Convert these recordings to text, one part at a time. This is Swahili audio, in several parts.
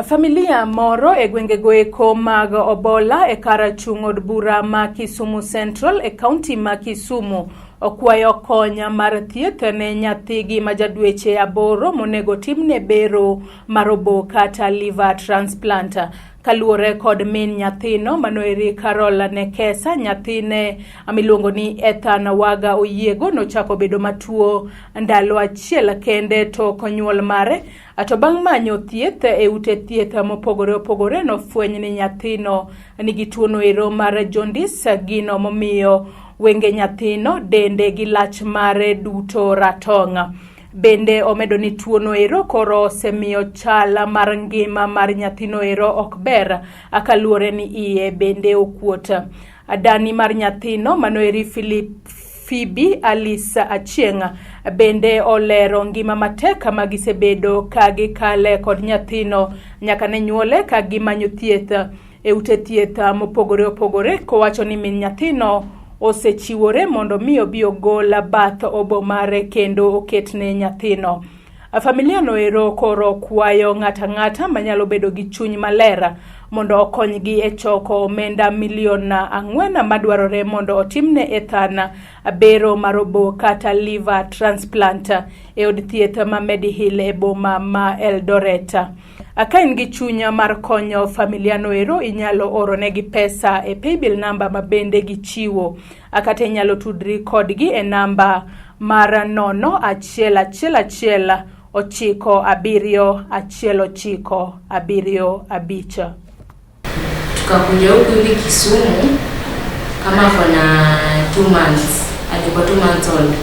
Familia moro e gwengego eko mag Obola e kar chung' od bura ma Kisumu Central e kaunti ma Kisumu okwayo kony mar thieth ne nyathigi ma ja dweche 8 monego timne bero mar obo kata liver transplant. Kaluwore kod min nyathino manoeri Carol Nekesa, nyathine miluongo ni Ethan Waga Oyiego nochako bedo matuo ndalo achiel kende tok nyuol mare. To bang' manyo thieth e ute thieth mopogore opogore nofweny ni nyathino nigi tuono ero mar jaundice, gino momiyo wenge nyathino, dende gi lach mare duto ratong'. Bende omedo ni tuono ero koro osemiyo chal mar ngima mar nyathino ero ok ber kaluwore ni iye bende okuot. Dani mar nyathino manoeri Philip Phoebe Alice Achieng' bende olero ngima matek ma gisebedo ka gikale kod nyathino nyaka ne nyuole ka gimanyo thieth e ute thieth mopogore opogore, kowacho ni min nyathino osechiwore mondo mi obi ogol bath obo mare kendo oketne nyathino. Familia no ero koro kwayo ng'ato ang'ata manyalo bedo gi chuny maler mondo okonygi e choko omenda milion 4 madwarore mondo otimne Ethan bero mar obo kata liver transplant e od thieth ma Mediheal e boma ma Eldoret. Ka in gi chuny mar konyo familia no ero, inyalo oronegi pesa e paybill number ma bende gichiwo, kata inyalo tudri kodgi e namba mar 011 1197 1975. Tukakuja huku hivi Kisumu kama ako na 2 months, alikuwa 2 months old.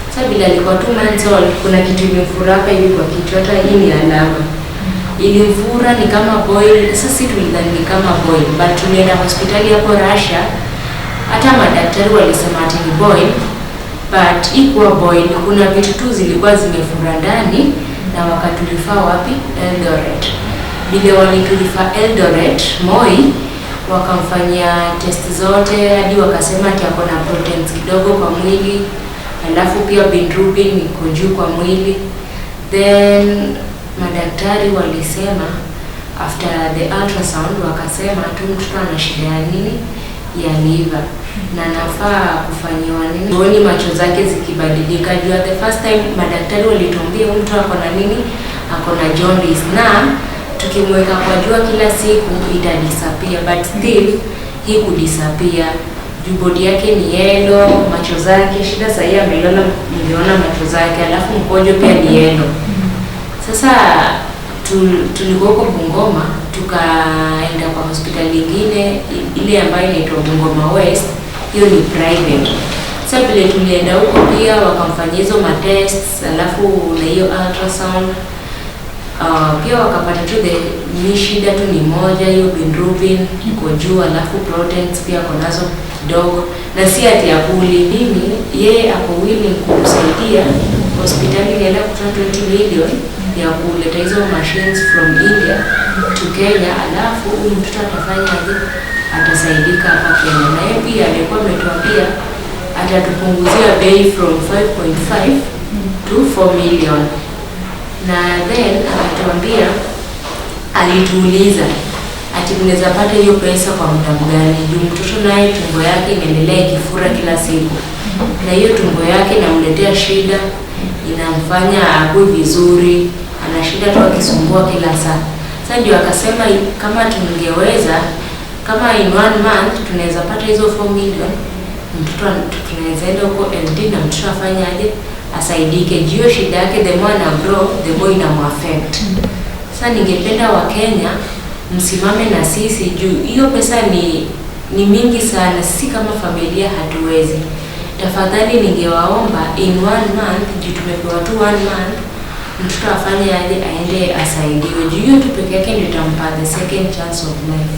Sasa vile alikuwa 2 months old, kuna kitu imemfura hapa hivi kwa kichwa, hata hii ni alama ilimfura, ni kama boil. Sasa si tulidhani ni kama boil, but tulienda hospitali hapo Russia, hata madaktari walisema ati ni boil, but ikuwa boil, kuna vitu tu zilikuwa zimefura ndani na wakaturefer wapi? Eldoret. Vile waliturefer Eldoret, Moi, wakamfanyia test zote hadi wakasema ati ako na proteins kidogo kwa mwili, alafu pia bilirubin iko juu kwa mwili. Then madaktari walisema after the ultrasound, wakasema tu mtoto ana shida ya nini, ya liver, na nafaa kufanyiwa nini, huoni macho zake zikibadilika. Juu the first time madaktari walituambia huyu mtu ako na nini, ako na jaundice, na tukimweka kwa jua kila siku ita disappear, but still hii kudisappear juu body yake ni yellow, macho zake shida. Sahii amelala, ningeona macho zake, alafu mkojo pia ni yellow. Sasa tulikuwa huko Bungoma, tukaenda kwa hospitali ingine ile ambayo inaitwa Bungoma West, hiyo ni private. Sasa vile tulienda huko pia wakamfanyia hizo matests, alafu na hiyo ultrasound, pia wakapata tu the ni shida tu ni moja, hiyo bilirubin iko juu, alafu proteins pia ako nazo kidogo, na si ati akuli nini, yeye ako willing kutusaidia. Hospitali ilienda kutoa 20 million ya kuleta hizo machines from India to Kenya, alafu huyu mtoto atafanyaje? Atasaidika hapa Kenya. Na yeye pia alikuwa ametuambia atatupunguzia bei from 5.5 to 4 million, na then akatuambia, alituuliza ati mnaweza pata hiyo pesa kwa muda gani? Juu mtoto naye tumbo yake inaendelea ikifura kila siku, na hiyo tumbo yake inamletea shida, inamfanya akue vizuri, ana shida tu akisumbua kila saa. Sasa ndio akasema kama tungeweza, kama in one month tunaweza pata hizo 4 million, mtoto tunaweza enda huko LD na mtoto afanye aje, asaidike. Juu hiyo shida yake, the more ana grow, the more inamuaffect. Sasa ningependa Wakenya msimame na sisi juu hiyo pesa ni mingi sana, sisi kama familia hatuwezi. Tafadhali ningewaomba in one month, juu tumepewa tu one month, mtoto afanye aje, aende asaidiwe. Juu hiyo tu peke yake ndio itampa the second chance of life.